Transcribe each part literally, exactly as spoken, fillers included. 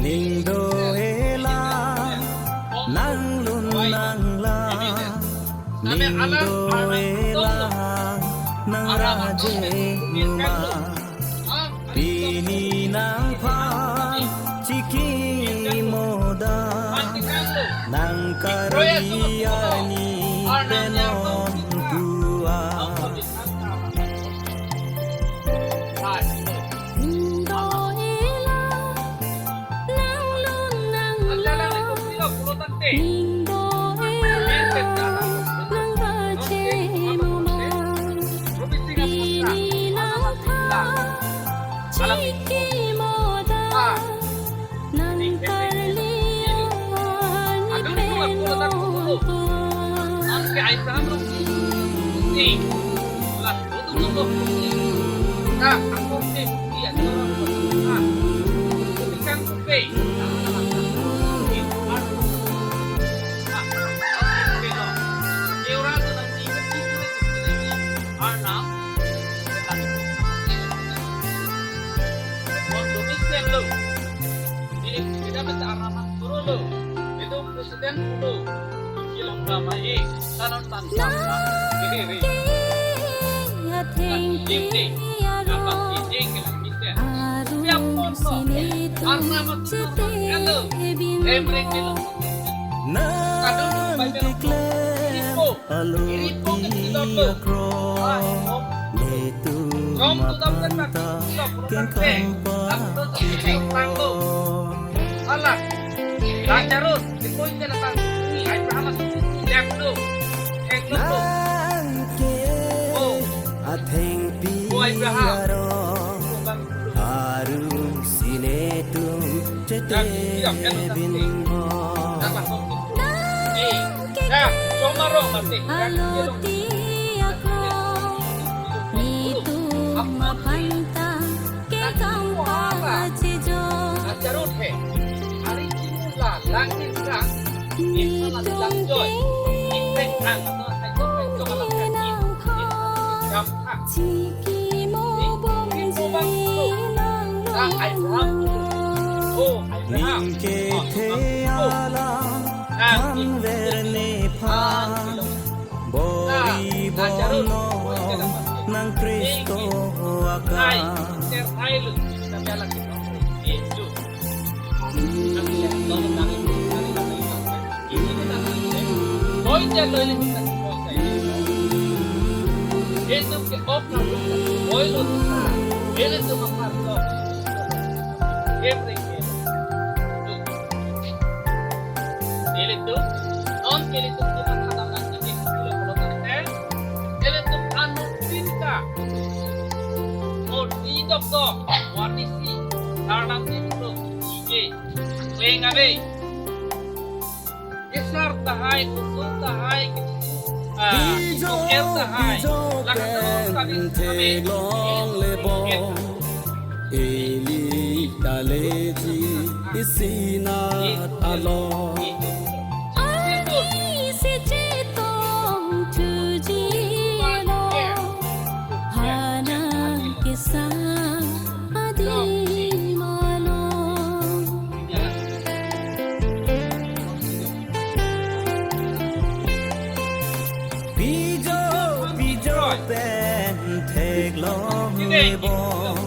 Ning do-e lang, nang lun nang lang. Ning do-e lang, nang raje numa. Pini nangphan chiki moda, nang Karbi arni pen non tua. Ning do-e lang, nang lun nang lang. Ning do-e lang, nang raje numa. Pini nangphan chiki moda, nang Karbi arni pen non tua. President pulo, Suki Longdam ai, tanon tan tan. Nang ke athengpi arong, arum sini tum chetebin. Nang keklem aloti akroi, netum aphan ta kengkam pachijor. Alang, Lazarus, ipoi ke datang, ni Abraham ati lem lo, ek lo. Nang ke, oh, athengpi, oh, Abraham, arong, oh, bang, arum sini tum chetebin ho. Nang ke, eh, ya, cuma rong mati. Aloti akroi, netum aphan ta kengkam pachijor. Netum kengkam nangphan chiki mo bomji nang lun nang lang. Ning kethe alam manver nephan, bori bonon nang Khristo akam. Ilitum, non ke ilitum kimat alam nangji ke pulo pulo tangte, ilitum anuttin ta modi dokdok, warnisi, sarnam ke pulo, ike, kleng ave. Kesar tahai, kusum tahai, ah, bijo, kusum tahai, bijo, lahat pen tadi theklong ave. Lebong. Eli ta leji isi nat along. Arnisi chetongthuji lo, hanang kesang adim along. Bijo, bijo pen theklong lebong.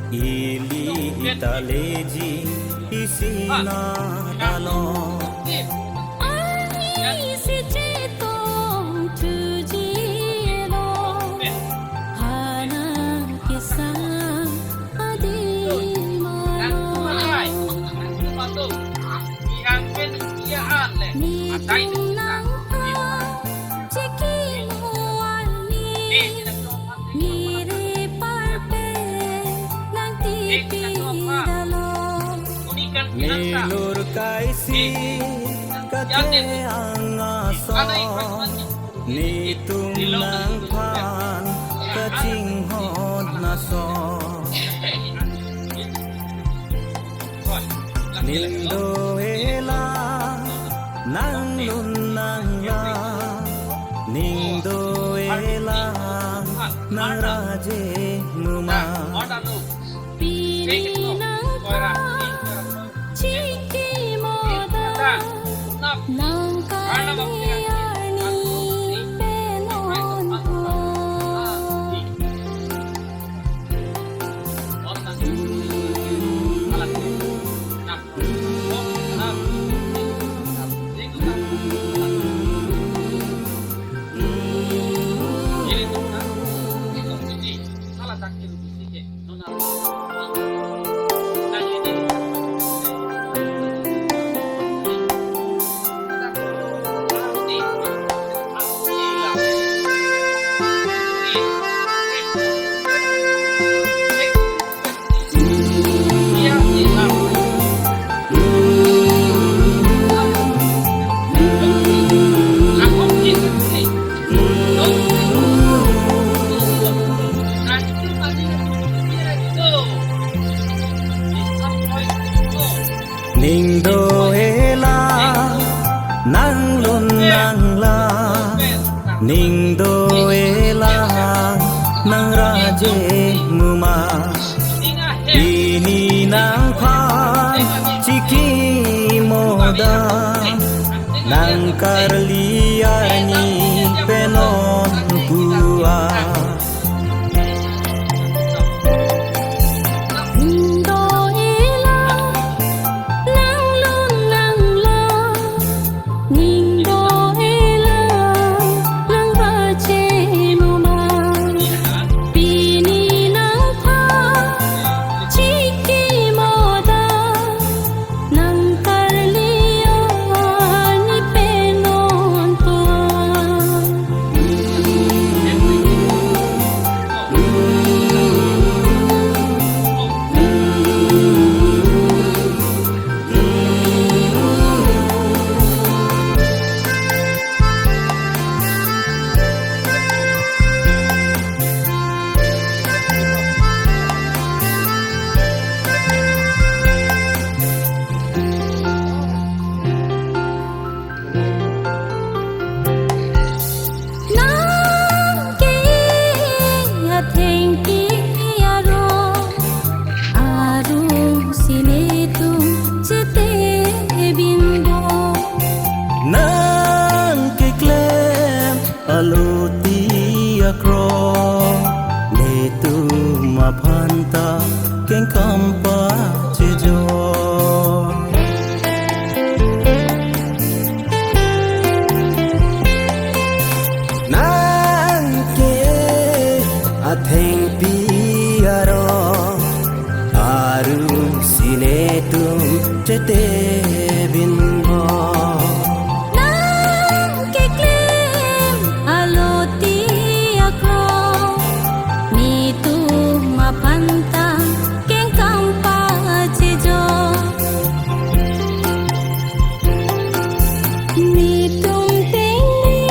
Eli ta leji isi nat along. Arnisi chetongthuji lo, hanang kesang adim along. Netum nangphan chiki mo arni, nirip arpen nangtipidalo. Nelur kaisi kathe-ang ason, netum nangphan kachinghon ason. Ning do-e lang, nang lun nang lang. Ning do-e lang, nang raje numa. Pini nangphan chiki Ning do-e lang, nanglun nanglang, ning do-e lang, nangraje muma. Pini nangphan chikimo dam, nangkarli arni penon pu-a. Ning do-e lang, nanglun nanglang, ning do-e lang, nangraje muma. Pini nangphan chikimo dam, nangkarli arni penon pu-a. Nang ke athengpi arong, arongsi netum chetebinbom. Nang keklem aloti akrong, netum aphanta kengkam pachejor. Nang ke athengpi arong, arongsi netum chetebinbom. Nang keklem aloti akrong, netum aphanta kengkam pachejor. Netum tengni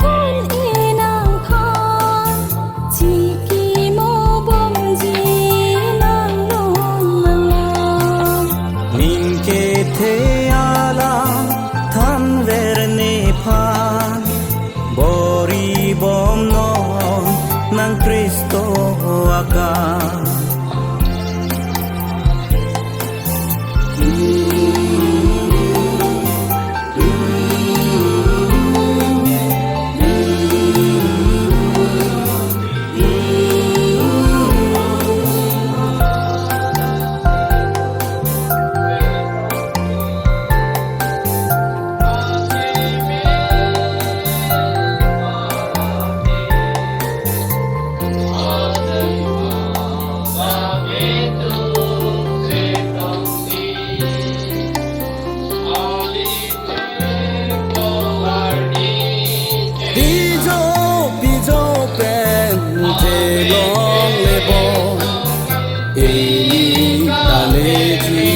kun inang khan, chikimo bomji nanglong nanglong. Ning kethe alam thanver nephan, bor-ibomnon nang Khristo akan. Pijo pijo pen theklongle bom, Eli ta leji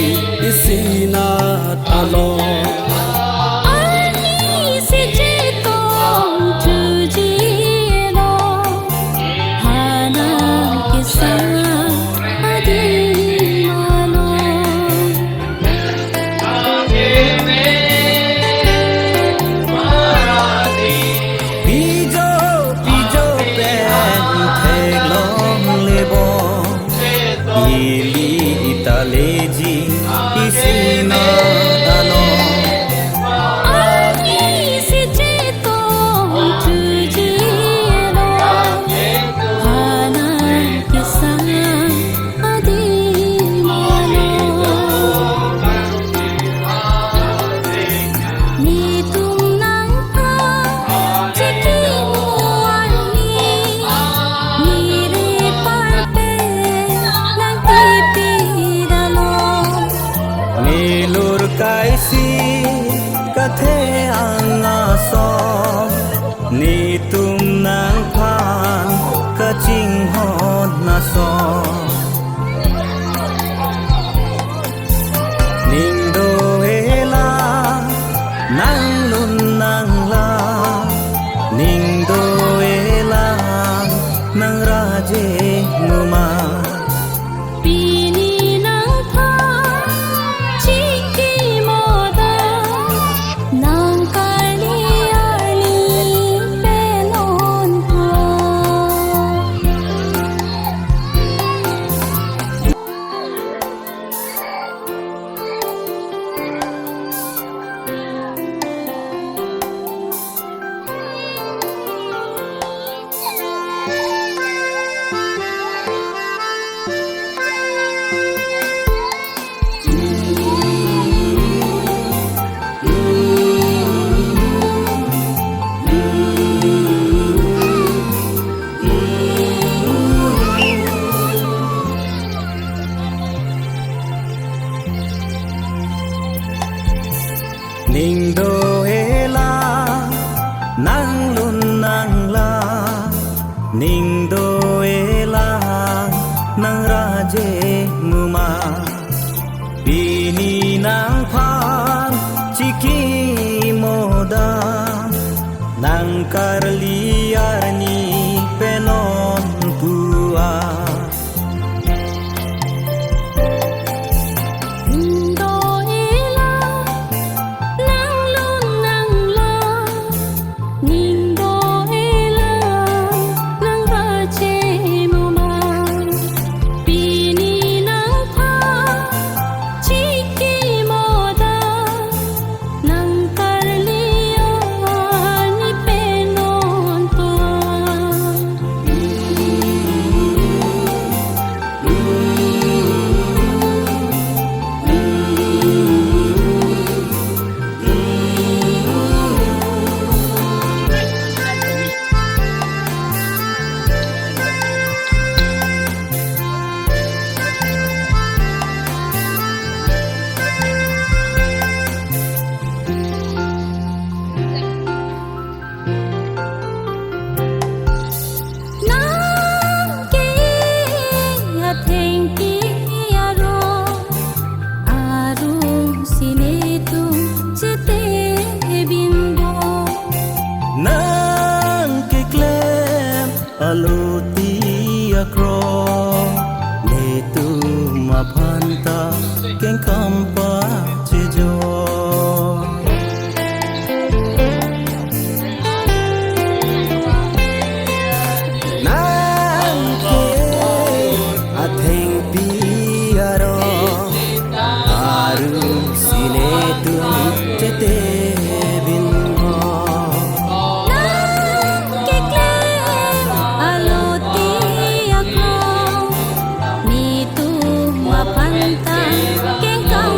isinat along. Arnisi chetongthuji lo, ha nangkesang adim along. Pijo pijo pen theklongle bom, Eli ta leji isinat along. Arnisi chetongthuji lo, ha nangkesang adim along. Netum nangphan chikimo arni, neli Tinghon naso. Ning do-e lang, nanglun nanglang. Ning do-e lang, nangraje muma. Pini nangphan chiki moda, nangkarli arni pen on pua. Ning do-e lang, nanglun nanglang. Ning do-e lang, nangraje muma. Pini nangphan chiki moda, nangkarli arni pen on pua. Ning do-e lang, nanglun nanglang. Ning do-e lang, nangraje muma. Pini nangphan chiki moda, nangkarli arni pen on pua. Nang ke athengpi arong, arong si netum chetebinbom. Nang keklem aloti akrong, netum aphan ta kengkam pachejor. Nang ke athengpi arong, arong si netum chetebinbom. Nang keklem aloti akrong, netum aphan ta kengkam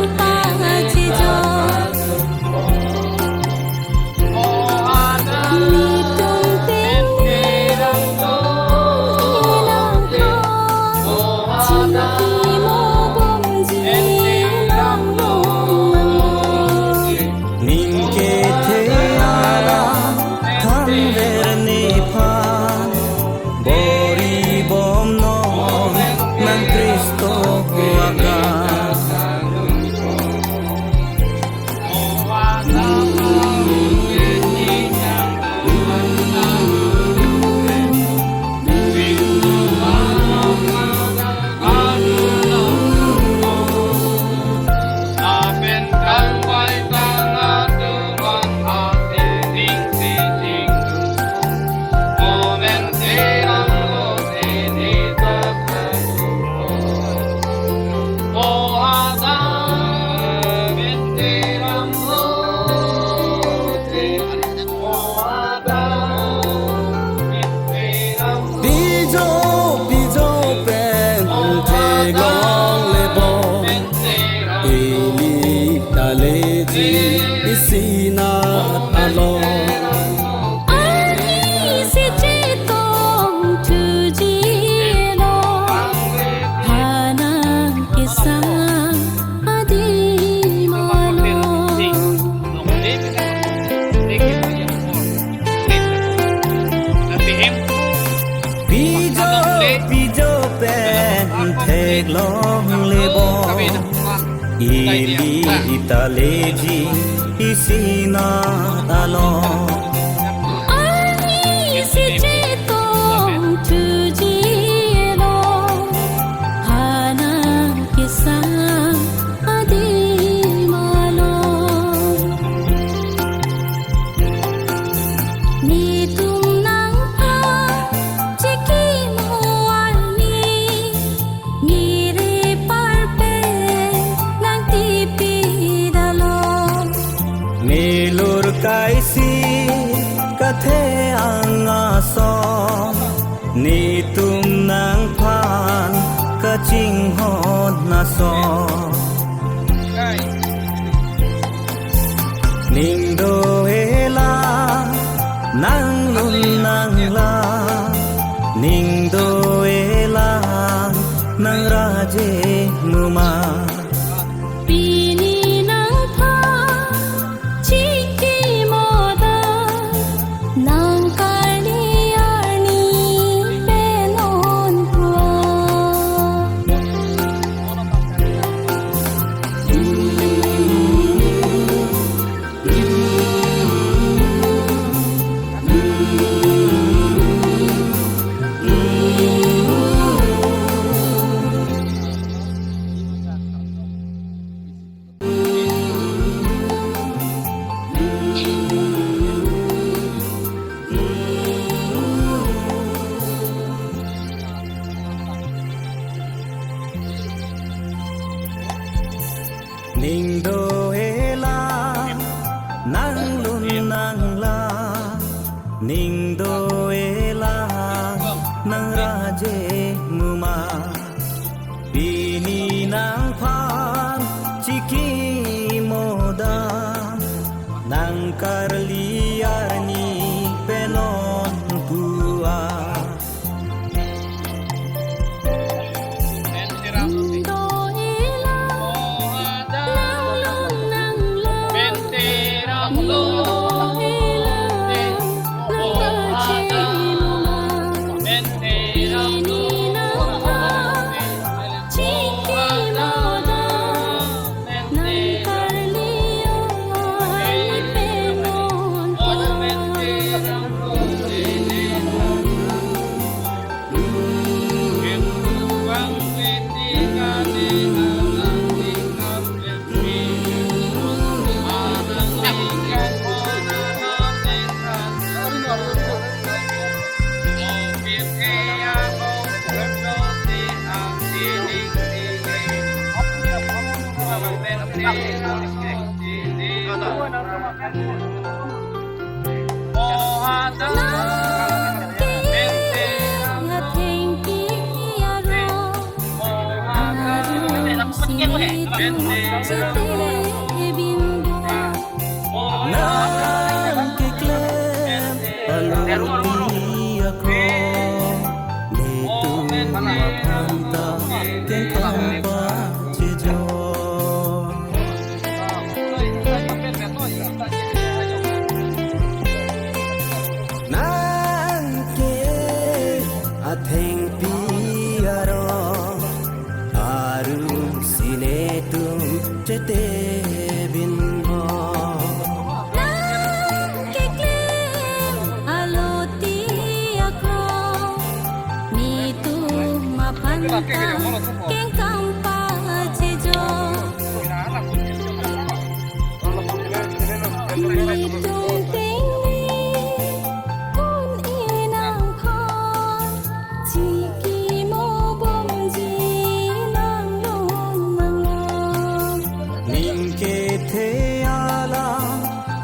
Pijo pen theklongle bo. Ili ta leji isi nat along. Arnisi chetongthuji lo, ha nang kesang adim along. Netum nangphan chekimo arni, miri parpe nangtipidalo. Nelur kaisi kathe ang ason, netum nangphan kachinghon ason. Ning do-e lang, nanglun nanglang, ning do-e lang, nangraje muma. Pini nangphan chekimo dam, nangkarli arni pen non pua. Ning do-e lang, nanglun nanglang, ning do-e lang, nangraje muma. Pini nangphan chekimo dam, nangkarli arni pen non pua. Nang keklem along pi akro, netum aphan ta kengkam pachejor. Nang ke athengpi arong, arum si netum chetebin bo. Nang keklem aloti akro, netum aphan ta kengkam pachejor. Netum tengni kun inang phan, chekimo bomji nanglun nanglong. Ning kethe alam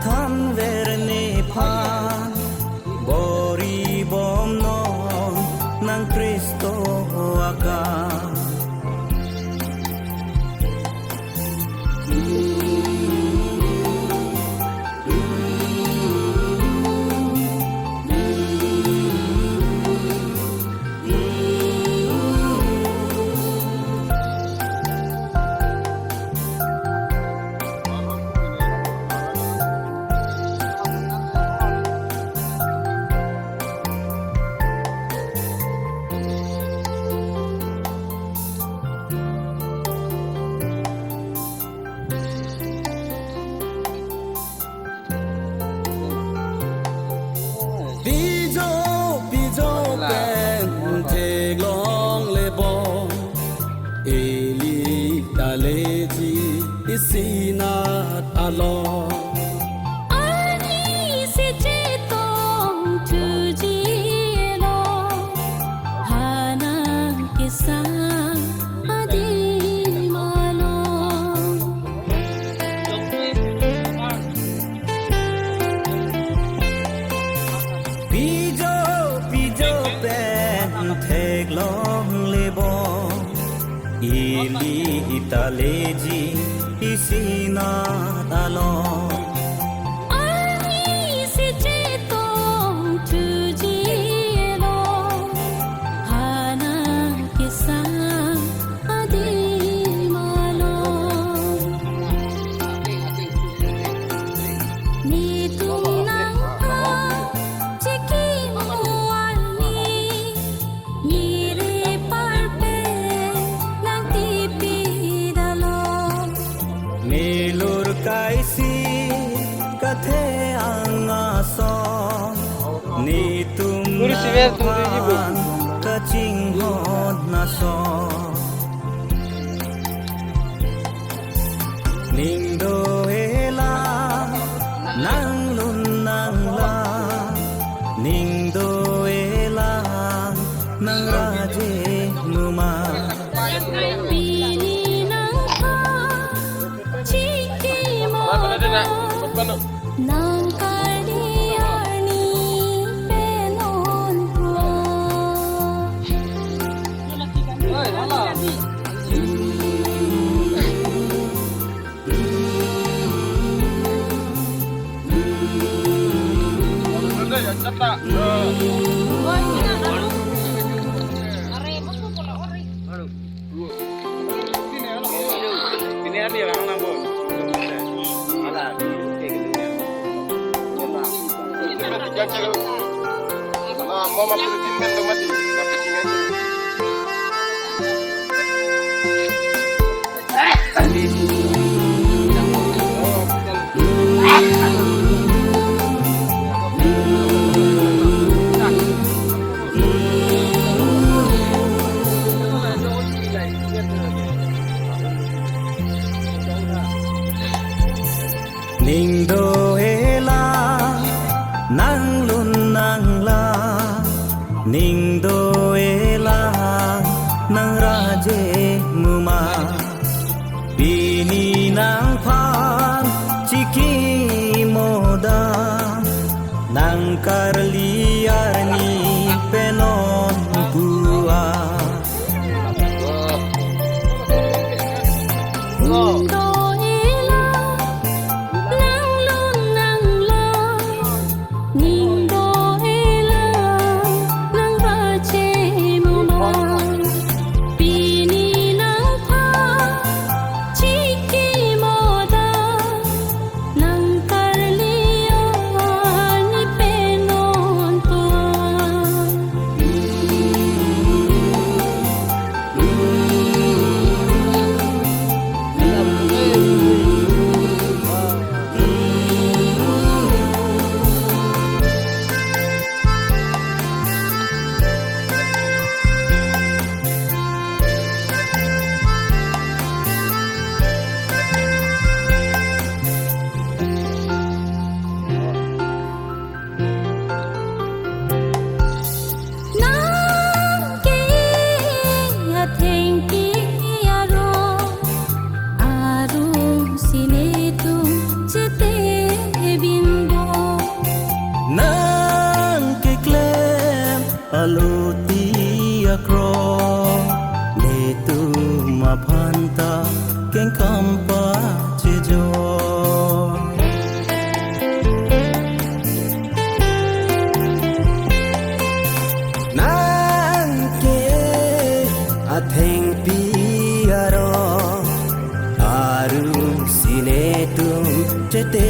thanver nephan, bor-i bomnon nang Khristo akam. along. Arnisi chetongthuji along, ha nangkesang adim along. Pijo pijo pen theklongle bom, ili ta leji isinat along. Arnisi chetongthuji along, ha nangkesang adim along. Netum nangphan chikimo arni, neli parpe nangtipidalo. Nelur kaisi kathe-ang ason, netum Kursi ber, kursi nangphan kachinghon ason. Ning do-e la, nanglun nanglang, ning do-e la, nangraje muma. Pini nangphan chikimo do, nangkarli arni penon puan. Ning do-e la, nanglun nanglang, ning do-e la, nangraje muma. Pini nangphan chikimo do, nangkarli arni penon puan. Ning do-e la, nanglun nanglang, ning do-e la, nangraje muma. Pini nangphan chikimo do, nangkarli arni penon puan. Nangke athengpi arong, arongsi netum chetebinbom. Nangkeklem aloti akrong, netum aphanta kengkam pachejoi. Nangke athengpi arong, arongsi netum chete